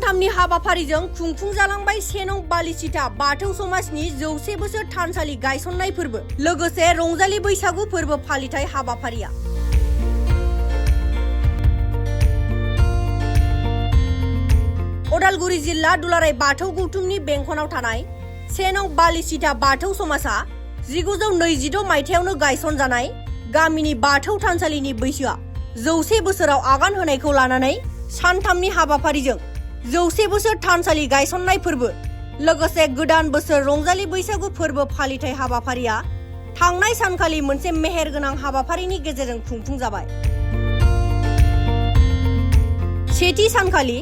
सानथामनि हाबाफारिजों खुंफुंजालांबाय सेनं बालिसिटा बाथौ समाजनि 100 बोसोर थानसालि गायसननाय फोरबो लोगोसे रंजालि बैसागु फोरबो फालिथाय हाबाफारिया उदालगुरि जिल्ला दुलाराय बाथौ गौथुमनि बेंखनाव थानाय सेनं बालिसिटा बाथौ समाजा 1926 मायथाइयावनो गायसनजानाय गामिनि बाथौ थानसालिनि बैसोआ 100 बोसोराव आगान होनायखौ लानानै सानथामनि हाबाफारिजों 100 बोसोर थानसालि गायसननाय फोरबो लोगोसे गोदान बोसोर रंजालि बैसागु फोरबो फालिथाय हाबाफारिया थांनाय सानखालि मोनसे मेहेरगोनां हाबाफारिनि गेजेरजों खुंफुंजाबाय। सेथि सानखालि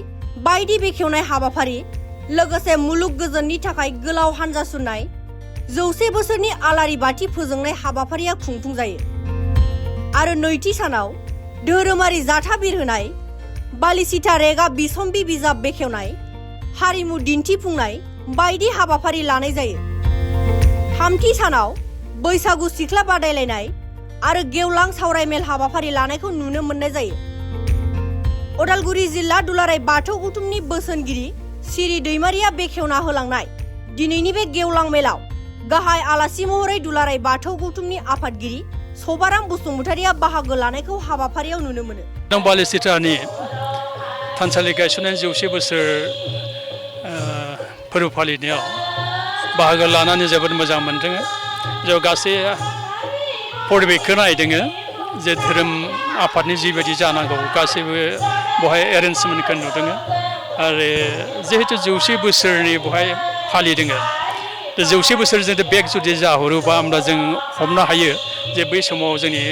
बायदि बेखेवनाय हाबाफारि लोगोसे मुलुग गोजोननि थाखाय गोलाव हानजा सुरनाय 100 बोसोरनि आलारि बाथि फोजोंनाय हाबाफारिया खुंफुंजायो आरो नैथि सानाव धोरोमारि जाथा बिरहोनाय बालिसिटा रेगा बिसम्बि बिजाब बेखेवनाय हारिमु दिन्थिफुंनाय बायदि हाबाफारि लानाय जायो। थामथि सानाव बैसागु सिख्ला बादायलायनाय आरो गेवलां सावरायमेल हाबाफारि लानायखौ नुनो मोननाय जायो। उदालगुरि जिल्ला दुलाराय बाथौ गौथुमनि बोसोनगिरि सिरि दैमारिया बेखेवना होलांनाय दिनैनि बे गेवलां मेलाव गाहाय आलासि महरै दुलाराय बाथौ गौथुमनि आफादगिरि सभाराम बसुमतारिया बाहागो लानायखौ हाबाफारियाव नुनो मोनो। बालिसिटानि थानसालि गायसननायनि 100 बोसोर फोरबो फालिनायाव बाहागो लानानै जोबोद मोजां मोनदों। जों गासै परिबेखखौ नायदों जे धोरोम आफादनि जिबायदि जानांगौ गासैबो बहाय एरेन्जमेन्टखौ नुदों आरो जिहेतु 100 बोसोरनि बहाय फालिदों 100 बोसोर जुदि बेक जुदि जाहरोबा होमब्ला जों हमनो हायो जे बै समाव जोंनि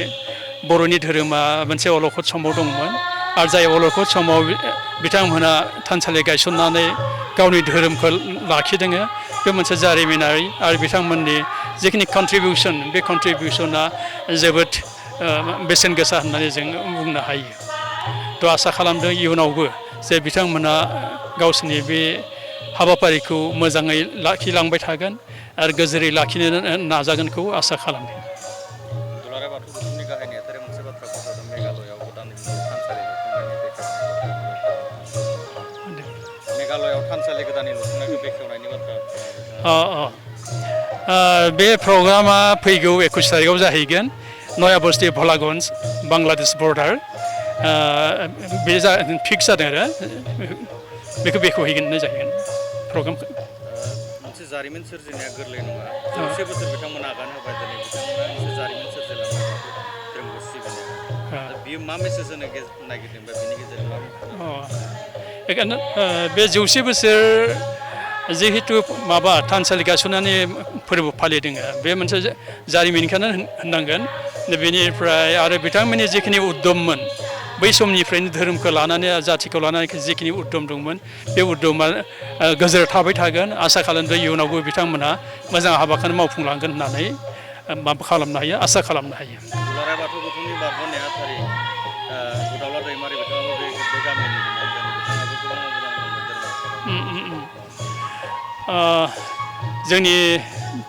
बर'नि धोरोमा मोनसे अलखद समाव दंमोन आरो जाय अलखद समाव बिथांमोना थानसालि गायसननानै गावनि धोरोमखौ लाखिदों बे मोनसे जारिमिनारि आरो बिथांमोननि जिखिनि कन्ट्रिबिउसन बे कन्ट्रिबिउसना जोबोद बेसेन गोसा होननानै जों बुंनो हायो। थ' आसा खालामदों इयुनावबो जे बिथांमोना गावसोरनि बे हाबाफारिखौ मोजाङै लाखिलांबाय थागोन आरो गोजोरै लाखिनो नाजागोनखौ आसा खालामो। दुलाराय बाथौ गौथुमनि गाहाय नेहाथारि मोनसे बाथ्रा बुंदों मेघालयआव गोदान थानसालि लुफुंनायनि मेघालयआव थानसालि गोदानै लुफुंनायखौ बेखेवनायनि बाथ्रा बे प्रग्रामा फैगौ 21 तारिखआव जाहैगोन नया बस्ति भलागन्ज बांलादेश बर्डार बे फिक्स जादों आरो बेखौ बेखेवहैगोन जाहैगोन प्रग्रामखौ। मोनसे जारिमिन सोरजिनाया गोरलै नङा। 100 बोसोर बिथांमोना आगान होबाय दिनै बिथांमोना मोनसे जारिमिन सोरजिलांबाय धोरोमखौ सिबिनाय बियो मा मेसेज होनो नागिरदों बा बिनि गेजेरजों मा बेखायनो बे 100 बोसोर जिहेतु माबा थानसालि गायसननानै फोरबो फालिदों बे मोनसे जारिमिनखौनो होननांगोन। बेनिफ्राय आरो बिथांमोननि जिखिनि उद्यममोन बै समनिफ्रायनो धोरोमखौ लानानै जातिखौ लानानै जिखिनि उद्यम दंमोन बे उद्यमा गोजोर थाबाय थागोन। आसा खालामदों इयुनावबो बिथांमोना मोजां हाबाखौनो मावफुंलांगोन होननानै माबा खालामनो हायो आसा खालामनो हायो। दुलाराय बाथौ गौथुमनि बारग' नेहाथारि उदावला दैमारि बिथाङाबो बे गामिनि बिथाङाबो गोबां मोजां जोंनि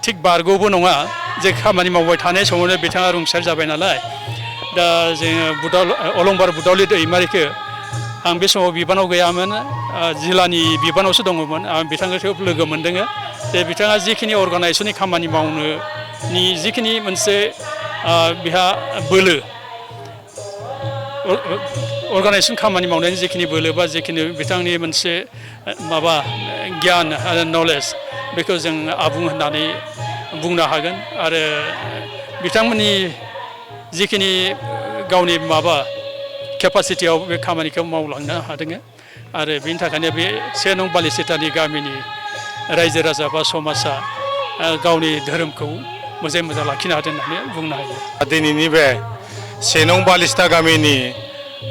थिग बारग'बो नङा जे खामानि मावबाय थानाय समावनो बिथाङा रुंसार जाबाय नालाय दा जोङो अलंबार बुदावलि दैमारिखौ आं बे समाव बिबानाव गैयामोन जिल्लानि बिबानावसो दङमोन आं बिथांखौ लोगो मोनदों जे बिथाङा जिखिनि अर्गानाइजेसननि खामानि मावनोनि जिखिनि मोनसे बिहा बोलो अर्गानाइजेसन खामानि मावनायनि जिखिनि बोलो बा जिखिनि बिथांनि मोनसे माबा गियान आरो नलेज बेखौ जों आबुं होननानै बुंनो हागोन आरो बिथांमोननि जिखिनि गावनि माबा केपासिटियाव बे खामानिखौ मावलांनो हादों आरो बेनि थाखायनो बे सेनं बालिसिटानि गामिनि रायजो राजा बा समाजा गावनि धोरोमखौ मोजां लाखिनो हादों होननानै बुंनो हायो। दिनैनि बे सेनं बालिसिटा गामिनि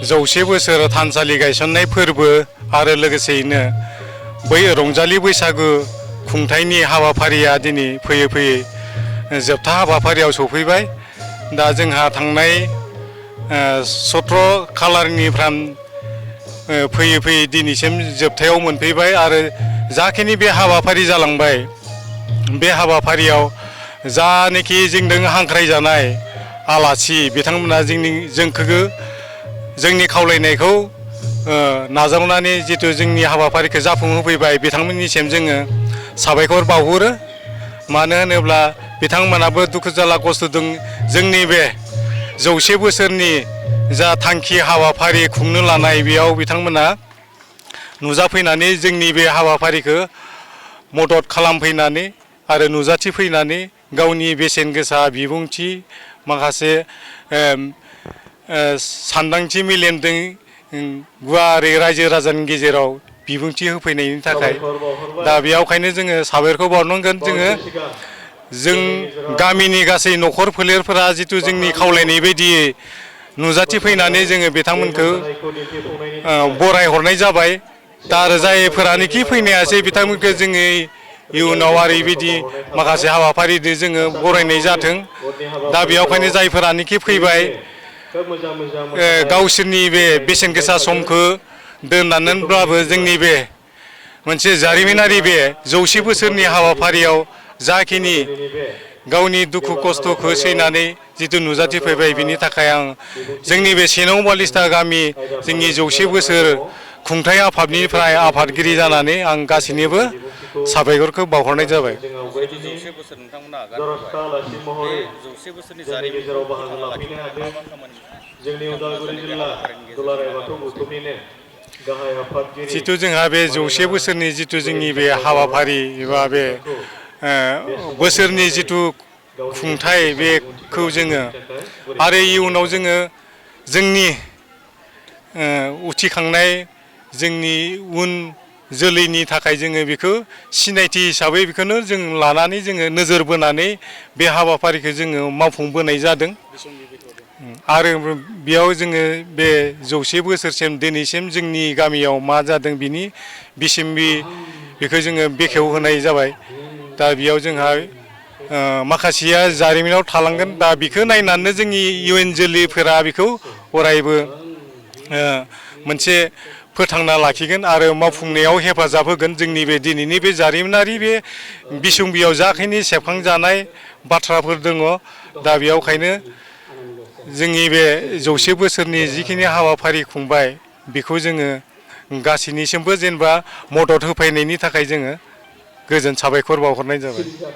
100 बोसोर थानसालि गायसननाय फोरबो आरो लोगोसेयैनो बै रंजालि बैसागु खुंथायनि हाबाफारिया दिनै फैयै फैयै जोबथा हाबाफारियाव सफैबाय। दा जोंहा थांनाय 17 खालारनिफ्राय फैयै फैयै दिनैसिम जोबथायाव मोनफैबाय आरो जाखिनि बे हाबाफारि जालांबाय बे हाबाफारियाव जानेखि जोंजों हांख्रायजानाय आलासि बिथांमोना जोंनि खावलायनायखौ नाजावनानै जितु जोंनि हाबाफारिखौ जाफुंहोफैबाय बिथांमोननिसिम जोङो साबायखर बावहरो। मानो होनोब्ला बिथांमोनाबो दुखु जारला खस्थ' दं जोंनि बे 100 बोसोरनि जा थांखि हाबाफारि खुंनो लानाय बेयाव बिथांमोना नुजाफैनानै जोंनि बे हाबाफारिखौ मदद खालामफैनानै आरो नुजाथिफैनानै गावनि बेसेन गोसा बिबुंथि माखासे सानदांथि मेलेमजों गुवारै रायजो राजानि गेजेराव बिबुंथि होफैनायनि थाखाय दा बेयावखायनो जोङो साबायखर बावनांगोन। जों गामिनि गासै न'खर फोलेरफोरा जितु जोंनि खावलायनाय बायदियै नुजाथिफैनानै जोङो बिथांमोनखौ बराय हरनाय जाबाय। दा आरो जायफोरानोखि फैनो हायासै बिथांमोनखौ जोङो इयुनाव आरो बेबायदि माखासे हाबाफारिजों जोङो बरायनाय जाथों। दा बेयावखायनो जायफोरानोखि फैबाय गावसोरनि बे बेसेन गोसा समखौ दोननानैब्लाबो जोंनि बे मोनसे जारिमिनारि बे 100 बोसोरनि हाबाफारियाव जाखिनि गावनि दुखु खस्थ'खौ सैनानै जितु नुजाथिफैबाय बिनि थाखाय आं जोंनि बे सेनं बालिस्ता गामि जोंनि 100 बोसोर खुंथाय आफादनिफ्राय आफादगिरि जानानै आं गासैनिबो साबायखरखौ बावहरनाय जाबाय। 100 बोसोर नोंथांमोना आगान होबाय। बे 100 बोसोरनि जारिमिनखौ फोथांना लाखिनो थाखाय मा खामानि जोंनि उदालगुरि जिल्ला दुलाराय बाथौ गौथुमनिनो गाहाय आफादगिरि जितु जोंहा बे 100 बोसोरनि जितु जोंनि बे हाबाफारि एबा बे बोसोरनि जितु खुंथाय बेखौ जोङो आरो इयुनाव जोङो जोंनि उथिखांनाय जोंनि उन जोलैनि थाखाय जोङो बेखौ सिनायथि हिसाबै बेखौनो जों लानानै जोङो नोजोर बोनानै बे हाबाफारिखौ जोङो मावफुंबोनाय जादों। आरो बेयाव जोङो बे 100 बोसोरसिम दिनैसिम जोंनि गामियाव मा जादों बिनि बिसिम्बि बेखौ जोङो बेखेव होनाय जाबाय। दा बेयाव जोंहा माखासेया जारिमिनाव थालांगोन। दा बेखौ नायनानै जोंनि इयुन जोलैफोरा बेखौ अरायबो मोनसे फोथांना लाखिगोन आरो मावफुंनायाव हेफाजाब होगोन। जोंनि बे दिनैनि बे जारिमिनारि बे बिसम्बियाव जाखिनि सेबखांजानाय बाथ्राफोर दङ दा बेयावखायनो जोंनि बे 100 बोसोरनि जिखिनि हाबाफारि खुंबाय बेखौ जोङो गासैनिसिमबो जेनेबा मदद होफैनायनि थाखाय जोङो गोजोन साबायखर बावहरनाय जाबाय।